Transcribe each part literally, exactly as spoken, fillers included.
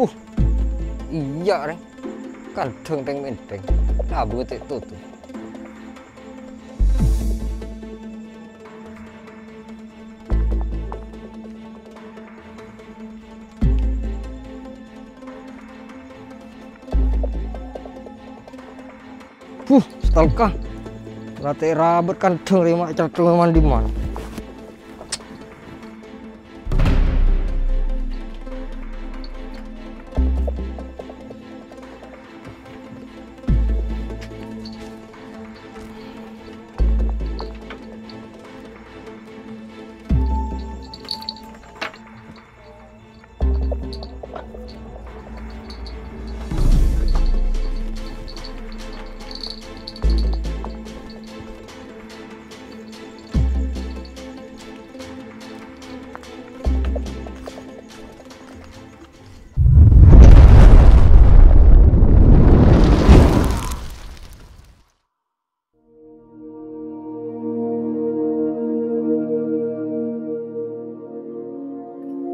Uh, iyâ, rèng. Kandhâng tèng-mentèng. Labu tè' tutu. Huh, setelka. Latè rabet kandhâng rèma cèthèng man-dimman.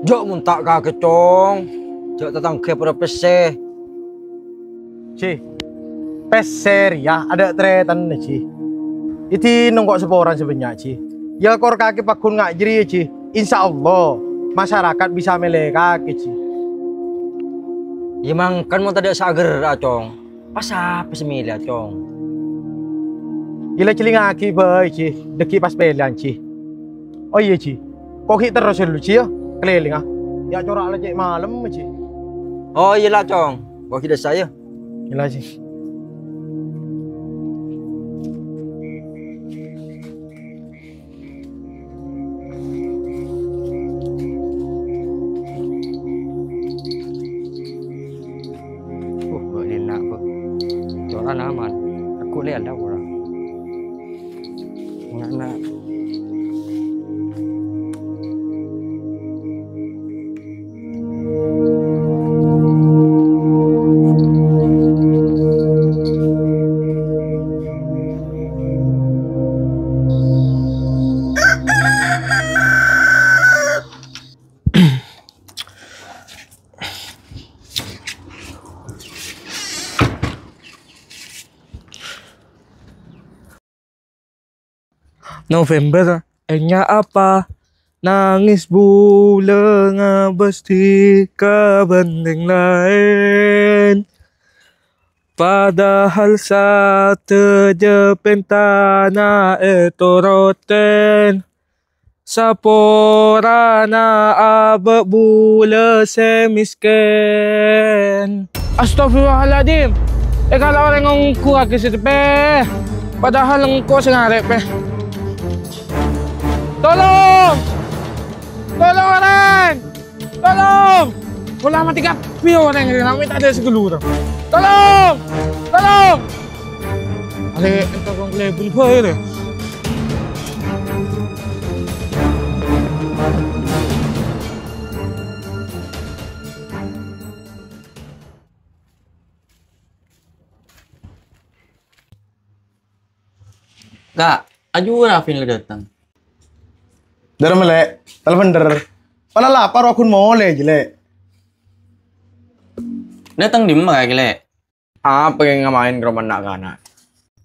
Jhâ' monta' kakè, Cong. Jhâ' tatangghâ padâ pèssè. Ji, pèssè rèya adâ' tarètanna, Ji. Èdinong ko' saporana sè bânnya', Ji. Yâ, kor kakè pagghun nga' jârèya, Ji. Insya Allah, masyarakat bisa mèlè kakè, Ji. Yâ, mangkana mon tadâ' sè aghârra', Cong. Pas sapa sè mèlè, Cong? Yâ la jhâlingngaghi bhâi, Ji, dhâggi' pas pèlèyan, Ji. Oh iyâ, Ji, ko' ghi' terros ghâllu, Ji, yâ, kalèlèngnga. Yâ, cora' la cè' malem, Ji. Oh iyâ la, Cong, ko' ghi' dhissa', yâ. Iyâ la, Ji. Uh, bâ' dinna', bâ'. Coran aman. Aku lè ala ora. Ngana. November, ènga' apa? Nangès bulâ ngabâs dhika bân rèng laèn. Padahal sadhâjâ pèntana ètorottèn. Saporana abâ' bulâ sè mèskèn. Astagfirullahaladzim. È, kala orèng ongghu aghi sè teppè. Padahal engko' sè ngarè', pè. Tolong! Tolong, orèng! Tolong! Pola matè kabbhi orèng rèya, mè' tadâ' sè ghâllu. Tolong! Tolong! Arè, èntar kong kalèbun bhâi, rè. Ka', ajjhâ Rafin la dâteng. Dâr, Lè', telepon dâr. Pala lapar, wa ghun molè, jâ, Lè'. Dâteng dimma kakè, Lè'? Apa kè ngamaèn ka romana na'-kana'?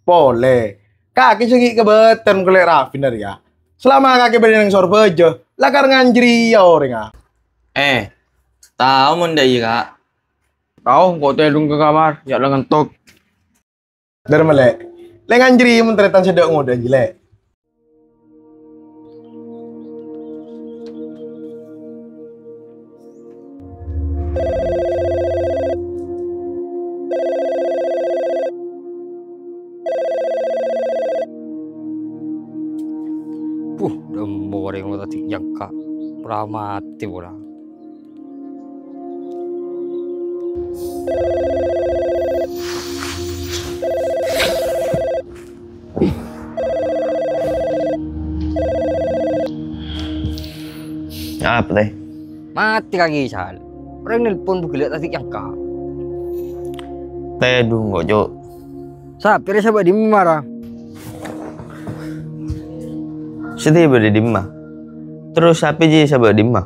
Polè. Kakè sè ghi' kabâtèr mon kalè Rafin rèya. Salama kakè bâdâ neng Sorbhâjâ, lakar nganjriyâ orèngnga. Eh, tao mon dâ' iyâ, Ka'. Tao, engko' tèdung ka kamar, yâ la ngantok. Dâr, Lè'. Lè' nganjri mon tarètan sè dâ' ngodâ, jâ, Lè'. Puh, dâmmo orèng tadi nyangka. Pora matè pora. Apa, Tè? Matè ka Gisal. Orèng nelpon bugi la tadi nyangka. Tèdung kok, Cuk. Sapè rè, sabâ' dimma, ra? Sè tibâ dâri dimma? Terros sapè jiyâ sabâ' dimma?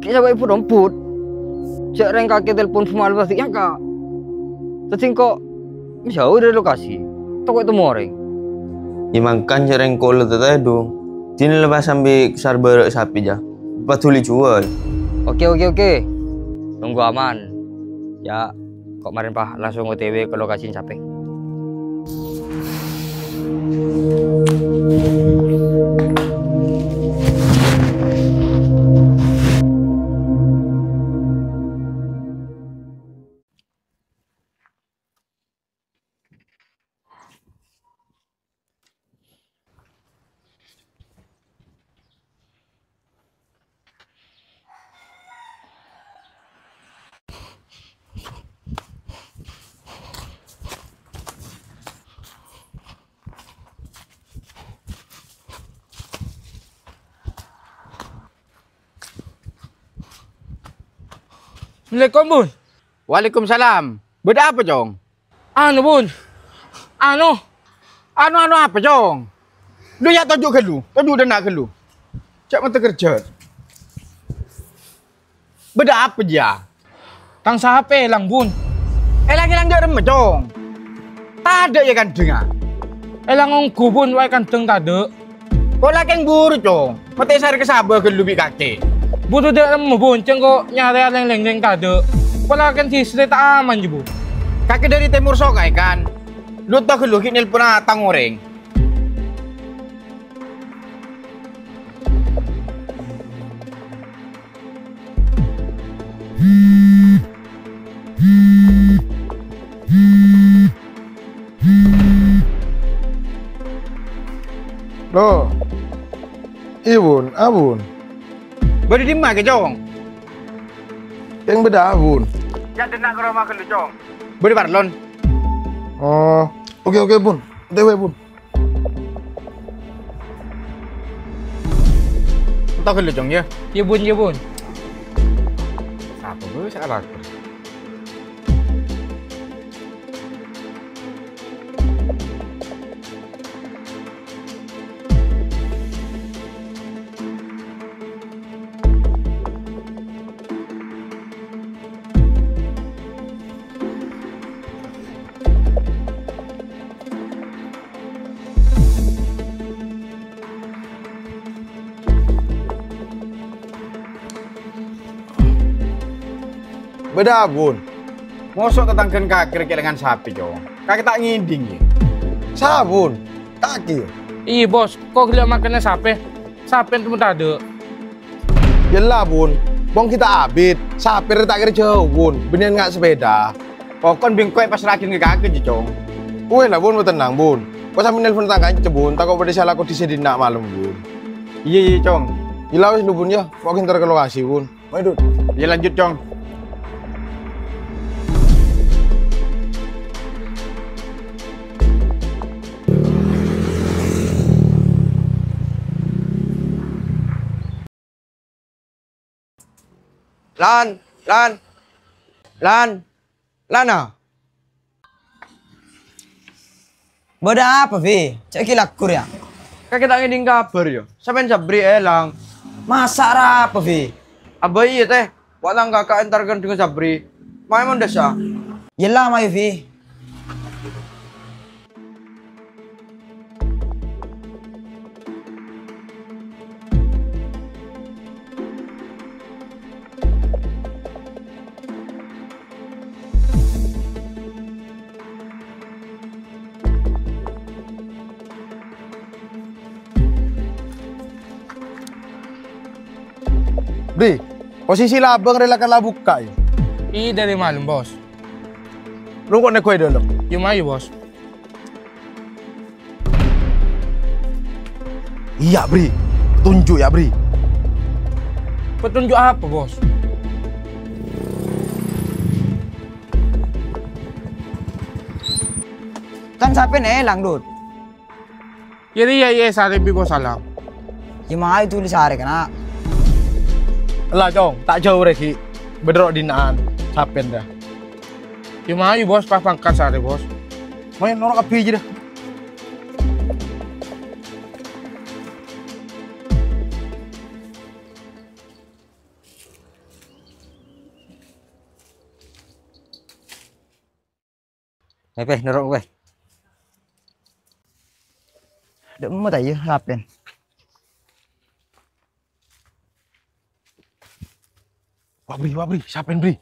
Kè sabâ' èpot-ompot. Jhâ' rèng kakè telpon Bung Alfas ta' nyangka. Dhâddhi engko' menjauh dâri lokasi. Tako' temmo orèng. Yâ mangkana jhâ' rèng kaulâ ta' tèdung. Dinah la pas sambi sarbârâ' sapè, jâ. Paduli juwâl. Oke, oke, oke. Tunggu aman. Yâ, ko' marèn, Pa', langsung O T W ka lokasi sapè. Assalamualaikum, Bun. Waalaikumsalam. Bâdâ apa, Cong? Anu, Bun. Anu. Anu, anu apa, Cong? Lu yâ toju' ghâllu, toju' dâ' enna' ghâllu. Jhâ' mènta kerjhâ. Bâdâ apa, jâ? Tang sapè èlang, Bun. Èlang-èlang jâ' remma, Cong? Tadâ' yâ kandhângnga? Èlang ongghu, Bun, waè kandhâng tadâ'. Ko' lakèng buru, Cong. Mètè sarè ka sabâ ghâllu bi' kakè. Buru dâ' remma, Bun, cèng ko' nyarè lèng-lèng tadâ'. Ko' lakèng distrik ta' aman, jâ, Bun. Kakè dâri tèmor sokaè, kan? Lu ta' ghâllu ghi' nelponna tang orèng. Lo. Iyâ, Bun. Ah, Bun. Bâdâ dimma kakè, Cong? Kèng bâdâ, Bun. Yâ, dâ' enna' ka roma ghâllu, Cong. Bâdâ parlon. Oh, oke, oke, Bun. O T W, Bun. Entar ghâllu, Cong, yâ. Yâ, Bun, yâ, Bun. Apa bâ' sè alako? Bâdâ, Bun. Moso tatangghâna kakè rèya kèlèngan sapè, Cong. Kakè ta' ngèdhing, yâ? Sabun? Kakè, yâ? Iyâ, Bos. Ko' ghellâ' makanna sapè. Sapèna temmo tadâ'. Yâ la, Bun. Bong kita abit. Sapè rèya ta' kèra jhâu, Bun. Bânnè nga' sepèda. Pokon bengko èpasra'aghin ka kakè, jâ, Cong. Weh la, Bun, tennang, Bun. Ko' sambi nelpon tang kanca, Bun. Tako' bâdâ sè alako dissa dinna' malem, Bun. Iyâ, iyâ, Cong. Yâ la, wes, lu, Bun, yâ. Ko' entar ka lokasi, Bun. Ayo, Dut. Yâ, lanjut, Cong. Lan, Lan, Lan, Lana. Bâdâ apa, Fi? Cè' ghi' laggur, yâ? Kakè ta' ngèdhing kabhâr, yâ? Sampèyan Sabri èlang. Masa' arapa, Fi? Abâ iyâ, tè. Wa' tang kaka' èntar kandhângnga Sabri. Mayu mon dâssa. Yâ la, mayu, Fi. Bri, posisi labâng rè la kala bukka', yâ? Iyâ, dâri malem, Bos. Rokok nèko è dâlem. Yâ, mayu, Bos. Iyâ, Bri. Tonju', yâ, Bri. Petunjuk apa, Bos? Kan sapèna èlang, Dut. Yâ, rèya, iyâ, sarè bi' Bos Alam. Yâ, mayu dhuli sarè, kana'. Ella, Cong, ta' jhâu rè, ghi'. Bâdâ ro' dina'an, sapèna. Yâ, mayu, Bos, pas pangkat sarè, Bos. Mayu, noro' kabbhi jâ, dâ. Beh, beh, noro' kowe. Dâ' emma ta' iyâ, lapen. Wah, Bri, wah, Bri, sapen, Bri?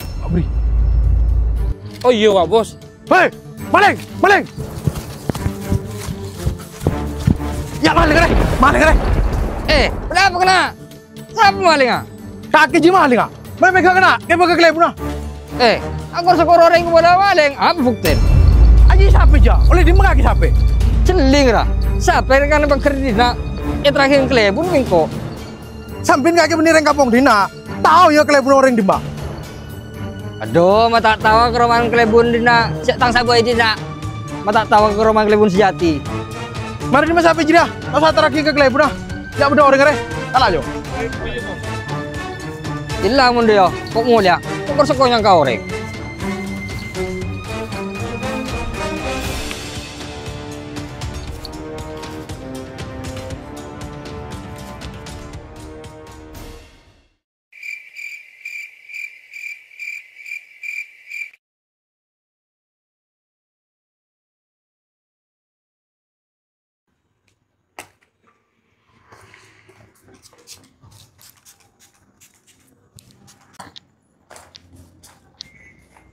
Wah, Bri. Oh iyâ, Pak Bos. Hei, maling, maling! Ya, maling, rè! Maling, rè! Eh, kenapa kena? Sapa malingnga? Kakè jiyâ malingnga. Mè' mèghâ kèna, kèbâ ka kalèbunna. Eh, aku rasa koro orèng kobâlâ maling, apa buktèna? Aji sapè jâ, ollè dimma kakè sapè? Celling ra, sapè rèng kana pangghâr dinna', èterraghi kalèbun mèngko'. Sampèyan kakè bânnè rèng kampong dinna', tao yâ kalèbunna orèng dimma. Adhu, ma' ta' tao karoman kalèbun dinna', sè tang sabâ' è dinna'. Ma' ta' tao karoman kalèbun sajâdi. Marè dimma sapè jârèya, ta' osa èterraghi ka kalèbunna. Ya, bâdâ orèng arè. Tala, yo. Ella mon dâ' iyâ, ko' molèya, ko' persekonyang ka orèng.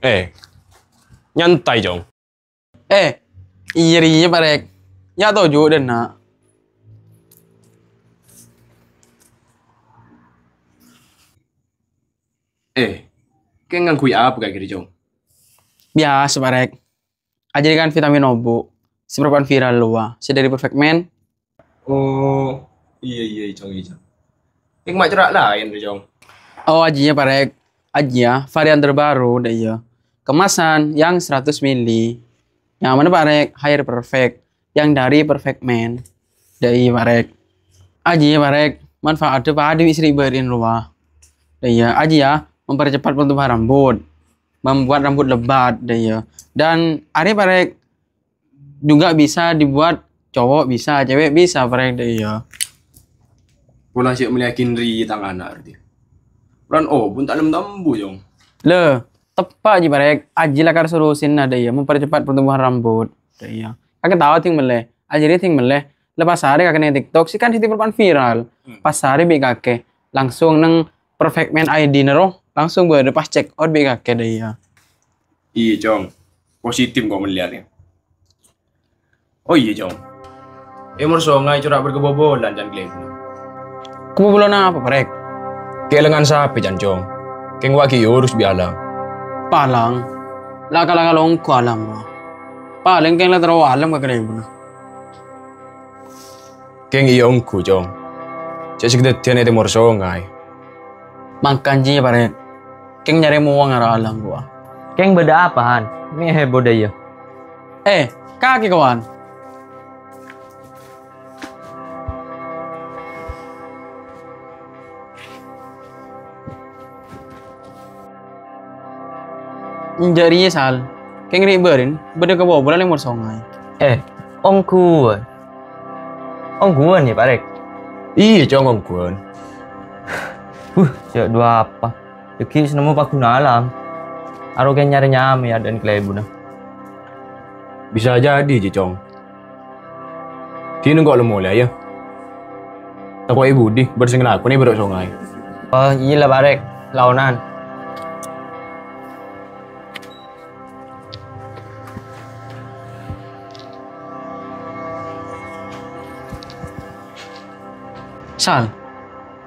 Eh, nyantai, Cong. Eh, iyâ rèya, Parèk. Ya, toju' dâ' enna'. Eh, kèng ngangghuy apa kakè rè, Cong? Biyasa, Parèk. Ajâriyâ kan vitamin obu', sè perpan viral rowa, sè dâri Perfect Man. Oh, iyâ, iyâ, Cong, iyâ, Cong. Kèng ma' cèra' laèn rè, Cong. Oh, ajiyâ, Parèk. Ajiyâ, varian terbaru, dâ' iyâ. Kemasan yang seratus mili. Nyamana, Parèk, Hair Perfect. Yang dâri Perfect Man. Dâ' iyâ, Parèk. Ajiyâ, Parèk, manfaatnya padâ bi' sè rè'-bâri'ân rowa. Dâ' iyâ, ajiyâ, mempercepat pertumbuhan rambut, membuat rambut lebat, dâ' iyâ. Dan arèya, Parèk, juga bisa dibuat cowok bisa, cewek bisa, Parèk, dâ' iyâ. Pola sè mellèyaghin rèya tang ana', berarti. Polan, oh, pon ta' nem tambu, Cong. Lè, teppa' jiyâ, Parèk, ajiyâ lakar solusinna, dâ' iyâ, mempercepat pertumbuhan rambut, dâ' iyâ. Kakè tao dhing mellè, ajiyâ dhing mellè, lè pasarè kakè neng TikTok, sè kan sè perpan viral. Hmm. Pasarè bi' kakè, langsung neng Perfect Man I D-na ro, langsung bâdâ pas check out bi' kakè, dâ' iyâ. Iyâ, Cong. Positif kok mellèyaghin. Oh iyâ, Cong. È Mor Songay cora' bâr kabobolan can kalèbunna. Kabobolan apa, Parèk? Kèlèngan sapè can, Cong. Kèng wa' ghi' urus bi' Alang. Pa Alang. La kala-kala ongghu Alang, wa. Palèng kèng la terro Alang ka kalèbunna. Kèng iyâ ongghu, Cong. Cè' sè kadhâddhiyân è Timor Songay. Mangkana jiyâ, Parèk. Kèng nyarè mowang ara Alang, wa. Kèng bâdâ apa, Han? Mè' heboh dâ' iyâ. Eh, kakè, kawan. Enjâ' rèya, Sal. Kèng rè' bâri'ân bâdâ kabobolan è Mor Songay. Eh, ongghuwân. Ongghuwân, yâ, Parèk? Iyâ, Cong, ongghuwân. Huh, jhâ' duwâ apa. Jhâ' ghi' sè nemmo paggun Alang. Aro kèng nyarè nyamè adâ'na kalèbunna. Bisa jadi, jiyâ, Cong. Dinah engko' la molèya, yâ. Tako' è budi, bâdâ sè ngalakonè bârâ' songay. Oh, iyâ la, Parèk. Laonan. Sal,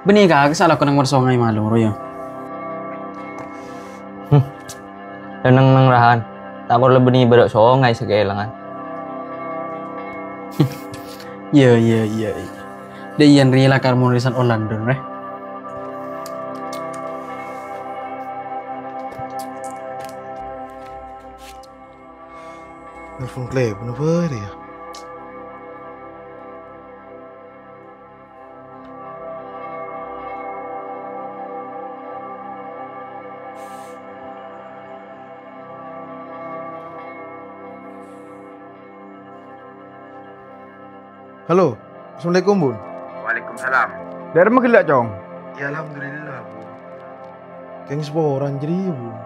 bânnè kakè sè alako neng Mor Songay malolo, yâ? Hmm. Tenang, neng rahan. Ta' parlo bânnè bârâ' songay sè kaèlangan. Iyâ, iyâ, iyâ, iyâ. Dâ' iyân rèya lakar mon rèsan Orlando, rè. Nelpon kalèbunna bâriyâ. Halo, assalamualaikum, Bun. Waalaikumsalam. Dâ'remma ghellâ', Cong? Ya, alhamdulillah, Bun. Kèng saporana jârèya, Bun.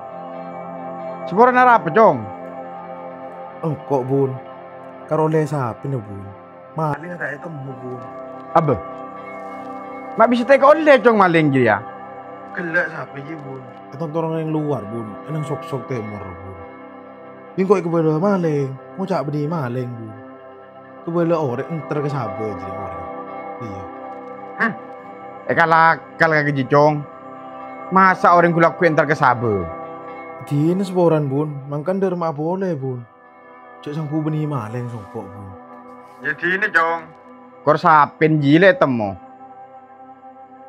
Saporana arapa, Cong? Engko', Bun. Karo ollè sapèna, Bun. Malèng ta' ètemmo, Bun. Abbâ. Ma' bisa tèka ollè, Cong, malèng jârèya? Ghellâ' sapè jiyâ, Bun. Ètontoran neng lowar, Bun. È neng sok-sok tèmor, Bun. Bi' engko' èkabâlâ malèng. Ngoca' bânnè malèng, Bun. Kabâlâ orèng entar ka sabâ jârèya orèng. Iyâ. Hah? Èkal-akal kakè jiyâ, Cong. Masa' orèng ghu-lagghu entar ka sabâ? Dinah saporana, Bun. Mangkana dâ' remma'a polè, Bun. Jhâ' sangghu bânnè malèng songko', Bun. Yâ dinah, Cong. Kor sapèna jiyâ lè ètemmo.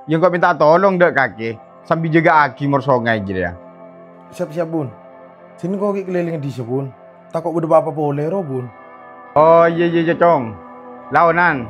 Yâ engko' mènta tolong dâ' kakè, sambi jâgâ'aghi mor songay jârèya. Sèp-sèp, Bun. Sèngko' ghi' kalèlèngnga dhisa, Bun. Tako' bâdâ pa-apa polè ro, Bun. Oh, iyâ, iyâ, iyâ, Cong. Laonan.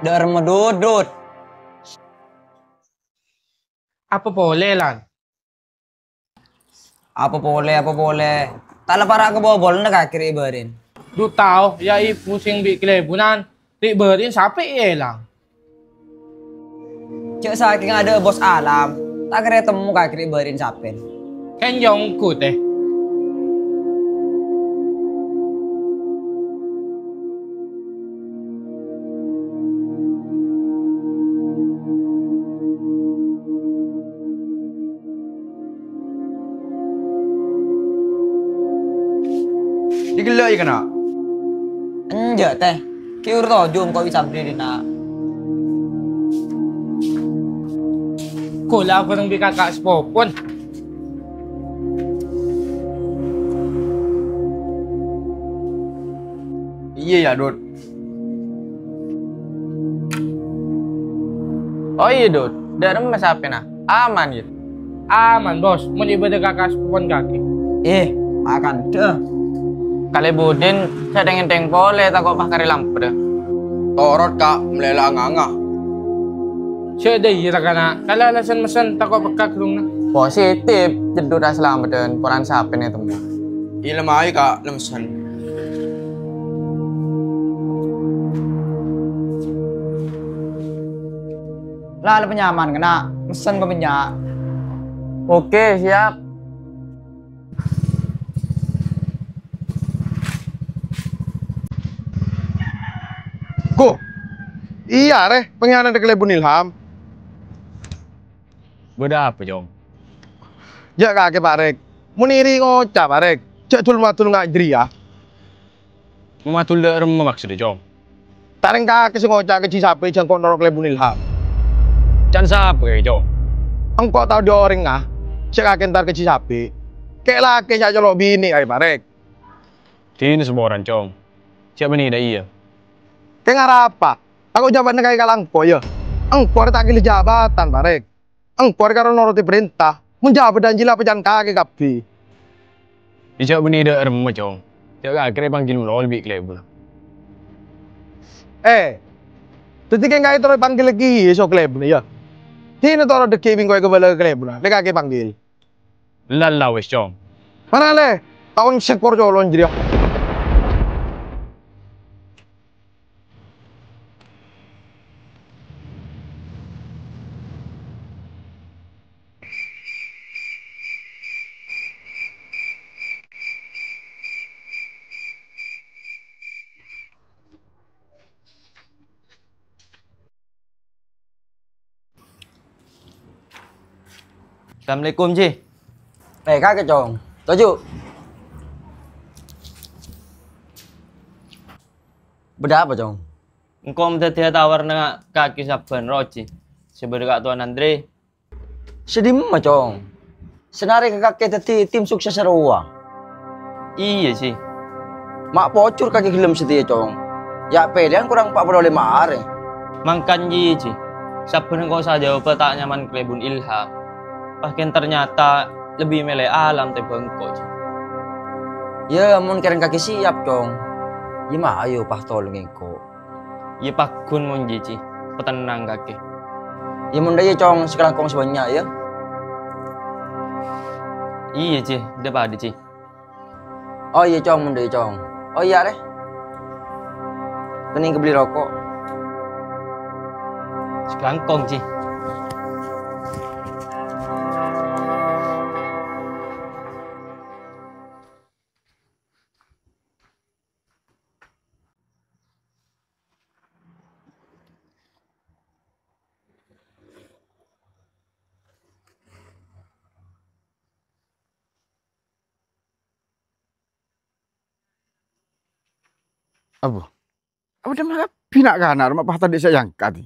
Dâ' remma, Dud, Dud. Apa polè, Lan? Apa polè, apa polè? Ta' la para' ka bobolna kakè rè' bâri'na. Dhu tao, yâ, èpusèng bi' kalèbunan. Rè' bâri'na sapè èlang. Jhâ' sakèng adâ' bos alam, ta' kèra ètemmo kakè rè' bâri'na sapèna. Kèng jhâ' ongghu, tè. Èghellâ' yâ, kana'? Enjâ', tè. Ghi' ur toju' engko' bi' Sabri dinna'. Kaulâ bhâreng bi' kaka' sapopona. Iyâ, yâ, Dud. Oh iyâ, Dud. Dâ' remma sapèna? Aman, yâ? Aman, Bos. Mon è bâdâ kaka' sapopona kakè. Eh, ma' kandhâ. Kalè budina sè dhing-endhing polè tako' pas karè lampadhâ. Torot, Ka', malè la nganga. Sè dhâ' iyâ, ra kana'. Kalè alasan messen tako' pekka' ghârungnga. Positif, jhâ' Dud asalameddhân, polana sapèna ètemmo. Iyâ, lem ayu, Ka', lem messen. La, la, panyaman, kèna messen bâ bânnya'. Oke, siap. Ko, iyâ, rè, pengkhianat kalèbun Ilham. Bâdâ apa, Cong? Jhâ' kakè, Pak Rèk. Mon èrè ngoca', Pak Rèk. Jhâ' dul-madul nga' jârèya. Mamadul dâ' remma maksoddhâ, Cong? Tarèng kakè sè ngoca' ka Ji Sabi jhâ' engko' noro' kalèbun Ilham. Can sapa kakè, Cong? Engko' tao dâ' orèngnga sè kakè entar ka Ji Sabi. Kè' lakè sè acolo' binè' aè, Pak Rèk. Dinah saporana, Cong. Jhâ' bânnè dâ' iyâ. Kèng arapa? Tako' jhâbâtanna kakè kala engko', yâ? Engko' rè ta' ghellâ' jhâbâtan, Pak Rèk. Engko' rè karo norodhi parènta. Mon jhâbâtan jiyâ la pècan kakè kabbhi. Jhâ' bânnè dâ' remma, Cong. Jhâ' kakè rè èpanggil malolo bi' kalèbunna. Eh, dhâddhi kèng kakè terro èpanggil kèya so kalèbunna, yâ? Dinah toro' dhâggi' bi' engko' èkabâlâ ka kalèbunna, lè kakè èpanggil. Lalla wis, Cong. Mara lè, taon sèkor colon jârèya. Assalamualaikum, Ji. Eh, kakè, Cong. Toju'. Bâdâ apa, Cong? Engko' madhâddhiyâ tawarna kakè sabbhân rowa, Ji. Sè bâdâ ka'towan Andre. Sè dimma, Cong? Sè narèka kakè dhâddhi tim sukses rowa. Iyâ, Ji. Ma' pojhur kakè ghellem satèya, Cong. Yâ, pèlèyan korang pa' polo lèma arè. Mangkana, Ji, Ji. Sabbhân engko' sajâwâbbhâ ta' nyaman kalèbun Ilham. Pas kèng ternyata lebbi mèlè Alam tèmbhâng engko', Ji. Yâ, mon kèrèng kakè siap, Cong. Yâ, ma' ayo pas tolongè engko'. Yâ paggun mon Ji, Ji, patennang kakè. Iyâ, mon dâ' iyâ, Cong, sakalangkong sè bânnya', yâ. Iyâ, Ji. Dâ' paḍâ, Ji. Oh, iyâ, Cong, mon dâ' iyâ, Cong. Oh, iyâ, rè. Kènèng èkabelli roko'. Sakalangkong, Ji. Abbhu. Apa dhimma kabbhi na'-kana' roma pas tadâ' sè èangkat?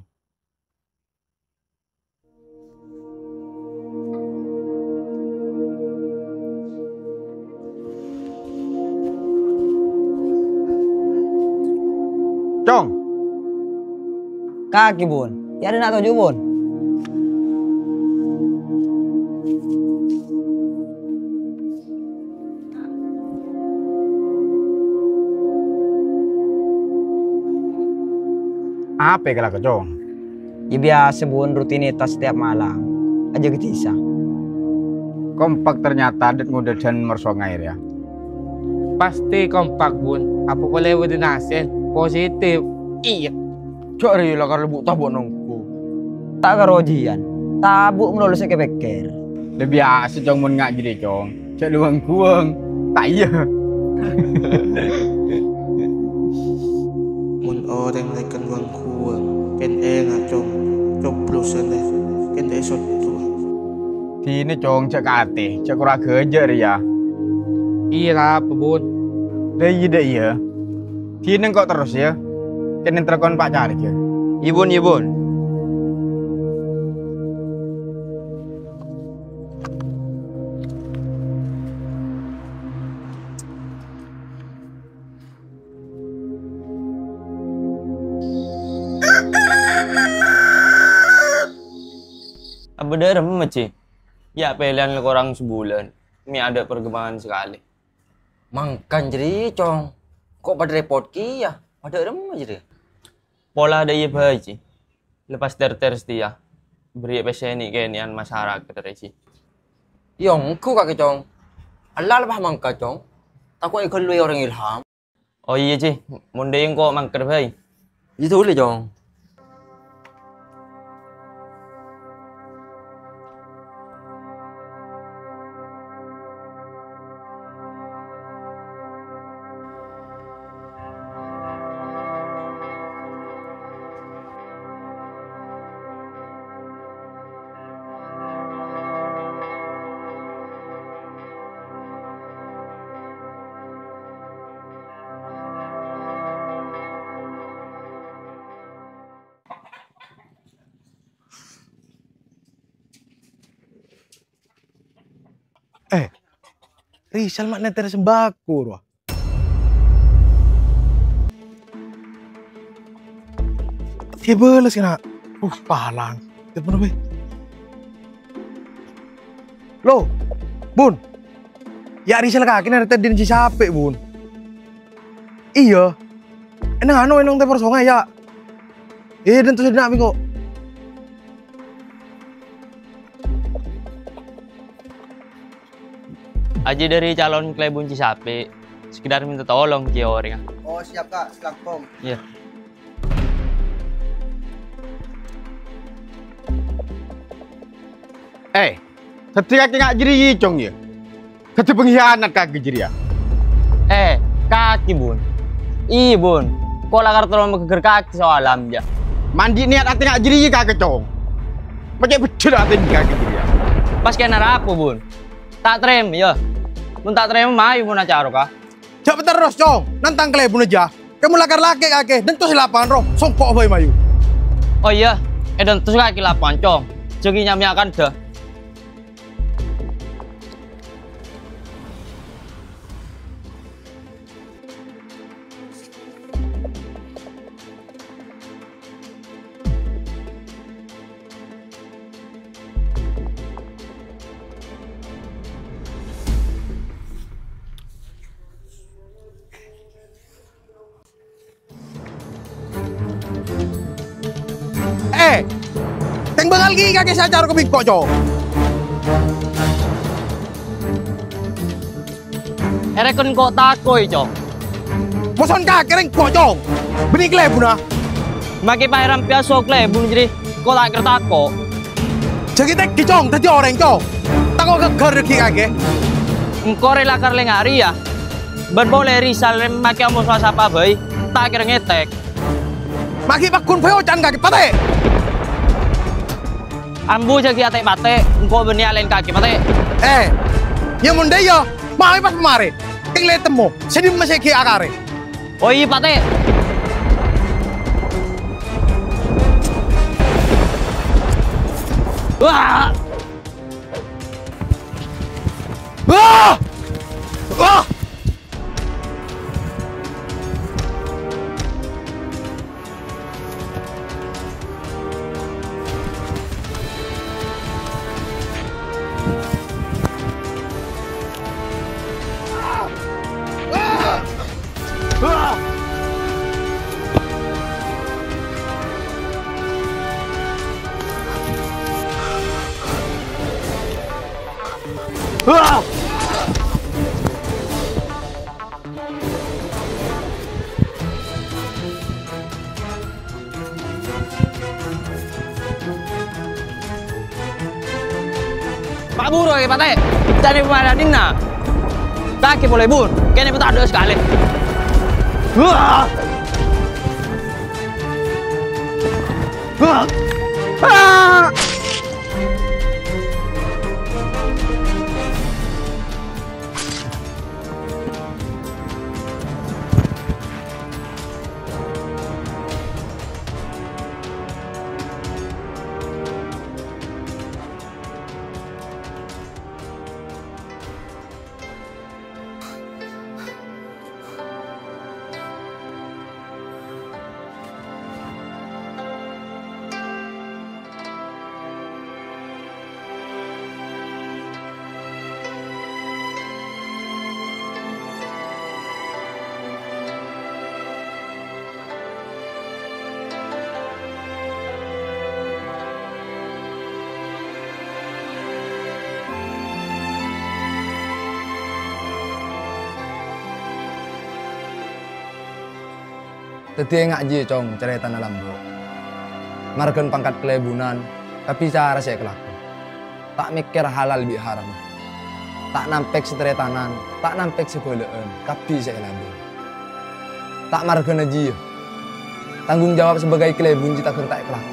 Cong. Kakè, Bun. Yâ, arèya na' toju', Bun. Apa kalako, Cong? Yâ, biyasa, Bun, rutinitas setiap malam. Ajâgâ dhisa. Kompak ternyata adat ngodâ dân Mor Songay rèya. Pasti kompak, Bun. Apa polè bâdâ nasèn positif? Iyâ. Jhâ' rèya lakar lebbu' tabok nongko. Ta' karo jiyân. Tabok malolo sè èpèkkèr. Lè biyasa, Cong, mon nga' jârèya, Cong. Jhâ' lu wâng-guwâng. Ta' iyâ? Mon orèng rèken wâng-guwâng, kèng ènga', Cong. Coblosan rè, kèng èsottong. Dinah, Cong, jhâ' katè, jhâ' kora ghâjâ' rèya. Iyâ, arapa, Bun? Dâ' iyâ, dâ' iyâ. Dinah engko' terros, yâ. Kèng èntar kon pa' carèjâ. Iyâ, Bun, iyâ, Bun. Abâ' dâ' remma, Ji? Yâ, pèlèyan la korang sabulân, mè' adâ' perkembangan sakalè. Mangkana jârèya, Cong. Ko' padâ rèpot kèya, padâ remma jârèya. Pola dâ' iyâ bhâi, Ji. Lepas ter-ter satèya. Bâriyâ pèssè nè'-kènè'an masyarakat rè, Ji. Yâ, ongghu kakè, Cong. Ella la pas mangka, Cong. Tako' èghâllu è orèng Ilham. Oh iyâ, Ji. Mon dâ' iyâ engko' mangkat bhâi. Iyâ, dhuli, Cong. Eh, Rizal ma' nèter sembako, rowa. Dia bales kèna. Uh, palang. Telepon apa? Lo, Bun. Yâ, Rizal kakè nèter dhin si Sapè, Bun. Iyâ. Enang anu, enang tèpor songay, yâ. Eh, dan terus nak bengkok. Aji dâri calon kalèbun si Sapè, sekedar minta tolong, Ji, orèngnga. Oh, siap, Kak. Sakalangkong. Iyâ. Eh, dhâddhi kakè nga' jârèya, Cong, yâ? Dhâddhi pengkhianat kakè jârèya. Eh, kakè, Bun. Iyâ, Bun. Ko' la kar terro maghâgghâr kakè soalam, yâ. Mandi niat atè nga' jârèya kakè, Cong. Macè' beddhâl atè kakè jârèya. Pas kèna arapa, Bun? Ta' tarèma, yâ. Mon ta' tarèma, mayu mon acara, Ka. Jhâ' paterros, Cong. Nantang kalèbunna jâ. Kemma lakar lakè' kakè, dântos è lapangan, ro. Songko' bhâi mayu. Oh iyâ, è dântos kakè lapangan, Cong. Jhâ' ngèya-mèya kandhâ. Eh, Bângal ghi' kakè sè acaroko bi' engko', Cong. Èrèken engko' tako'è, Cong. Moson kakè rèng engko', Cong. Bânnè kalèbunna. Makè Pa'è rampèya so kalèbun jârèya, engko' ta' kèra tako'. Jâ' ghi' tèngghi, Cong, dhâddhi orèng, Cong. Tako' ghâgghâr ghi' kakè. Engko' rè lakar lènga' rèya. Bân polè Rizal rè makè amosowa sapa bhâi, ta' kèra ngètèk. Ma' ghi' pagghun bhâi oca'na kakè, patè'! Ambu jâ' ghi' atè' patè', engko' bânnè alè'en kakè, patè'. Eh, iyâ mon dâ' iyâ, mayu pas pamarè. Kèng lè temmo, sè dimma sè ghi' akarè. Oh iyâ, patè'. Wah! Wah! Wah! Pa' buru, Patè'! Ca'na pamarè dinna'! Kakè polè, Bun! Kènè' patadâ' sakalè! Wah! Wah! Ah! Dhâddhi ènga' jiyâ, Cong, carètana lambâ'. Marghâna pangkat kalèbunan, kabbhi cara sè èkalako. Ta' mèkkèr halal bi' haram. Ta' nampèk sataretanan, ta' nampèk sabhâlâ'ân, kabbhi sè èlabâr. Ta' marghâna jiyâ. Tanggung jawab sabâgâi kalèbun jiyâ ta' ghâr ta' èkalako.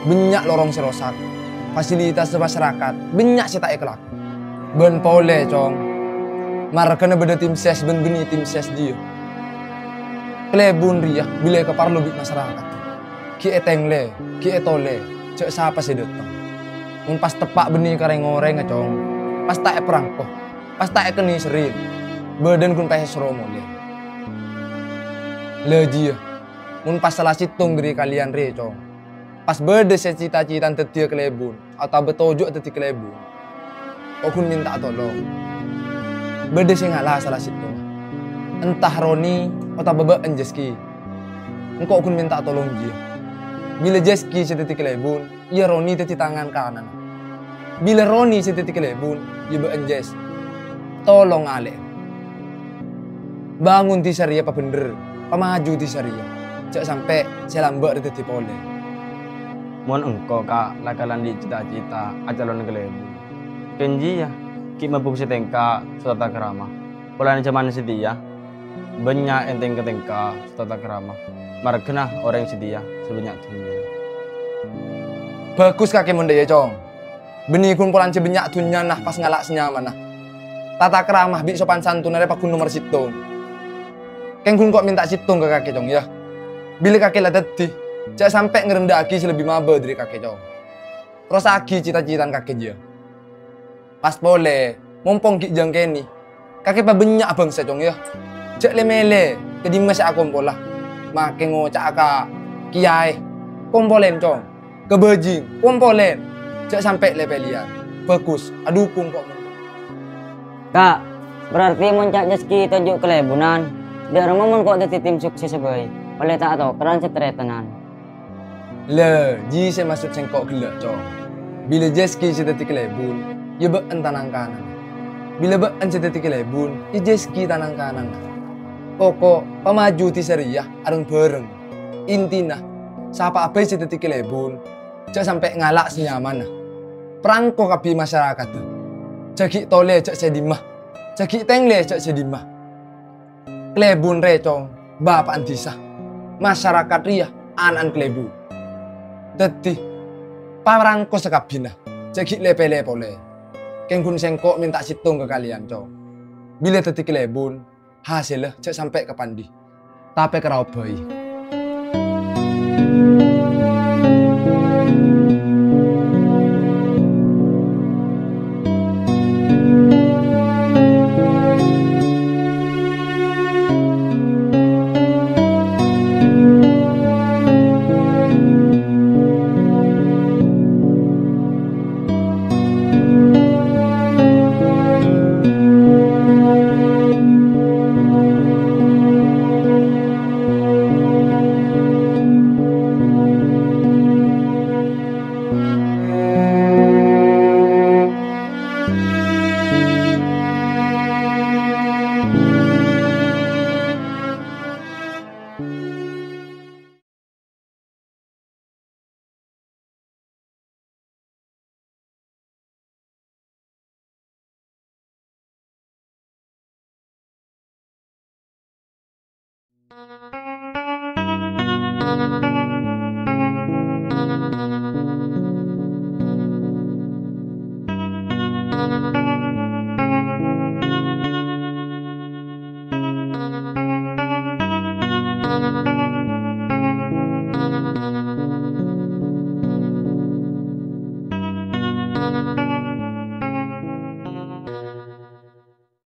Bânnya' lorong sè rosak, fasilitas masyarakat, bânnya' sè ta' èkalako. Bân polè, Cong. Marghâna bâdâ tim ses bân bânnè tim ses jiyâ. Kalèbun rèya bilâ èkaparlo bi' masyarakat. Ghi' ètènglè, ghi' ètolè, jâ' sapa sè dâteng. Mon pas teppa' bânnè ka rèng-orèngnga, Cong, pas ta' èparangko, pas ta' èkennè serrèn, bâdân ghun pas èsoro molè. La jiyâ, mon pas sala sèttong dâri kalian rè, Cong, pas bâdâ sè cita-citana dhâddhiyâ kalèbun, otabâ toju' dhâddhi kalèbun, ko' ghun mènta'a tolong. Bâdâ sè ngala sala sèttonga. Entah Roni otabâ bâ'na Jeski. Engko' ghun mènta'a tolong jiyâ. Bilâ Jeski sè dhâddhi kalèbun, iyâ Roni dhâddhi tangan kananna. Bilâ Roni sè dhâddhi kalèbun, iyâ bâ'na Jess. Tolong alè'. Bângon dhisa rèya pabhendher, pamaju dhisa rèya. Jâ' sampè' sè lambâ' rè dhâddhi polè. Mon engko', Ka', la kalandi' cita-cita acalon kalèbun. Kèng jiyâ, ghi' mabu sè tèngka so tata krama. Polana jhâman satèya, bânnya' èntèng-katèngka so tata krama. Marghâna orèng satèya sè bânnya' dhunnya. Bhâghus kakè mon dâ' iyâ, Cong. Bânnè ghun polana sè bânnya' dhunnyana pas ngala' sè nyamana. Tata krama bi' sopan santonna rè pagghun nomer sèttong. Kèng ghun ko' mènta sèttong ka kakè, Cong, yâ. Bilâ kakè la dhâddhi, jâ' sampè' ngarendhâ'aghi sè lebbi mabâ dâri kakè, Cong. Terrossaghi cita-citana kakè jiyâ. Pas polè, mompong ghi' jâng kènè', kakè pabânnya' bhângsa, Cong, yâ. Jâ' lè-mèlè ka dimma sè akompola. Makè ngoca'a ka kèyaè, "Kompolèn, Cong." Ka bhâjing, kompolèn. Jâ' sampè' lè-pèlèyan. Bhâghus, adhukung ko' mon. Ka', berarti mon ca' Jeski toju' kalèbunan, dâ' remma mon ko' dhâddhi tim suksessa bhâi, ollè ta' atokaran sataretanan. Lè, jiyâ sè maksod sèngko' ghellâ', Cong. Bilâ Jeski sè dhâddhi kalèbun, yâ bâ'en tanang-kanang. Bilâ bâ'en sè dhâddhi kalèbun, yâ Jeski tanang-kanang. Poko' pamaju dhisarèya areng-bhâreng. Intina, sapa'a bhâi sè dhâddhi kalèbun, jhâ' sampè' ngala' sè nyamana. Parangko kabbhi masyarakadda. Jhâ' ghi' tolè jhâ' sè dimma. Jhâ' ghi' tènglè jhâ' sè dimma. Kalèbun rè, Cong, bapa'an dhisa. Masarakat rèya ana'an kalèbun. Dhâddhi, parangko sakabbhiyânna, jhâ' ghi' lè-pèlè polè. Kèng ghun sèngko' mènta sèttong ka kalèyan, Cong. Bilâ dhâddhi kalèbun, hasèlla jhâ' sampè' ka pandhi, tapè ka raop bhâi.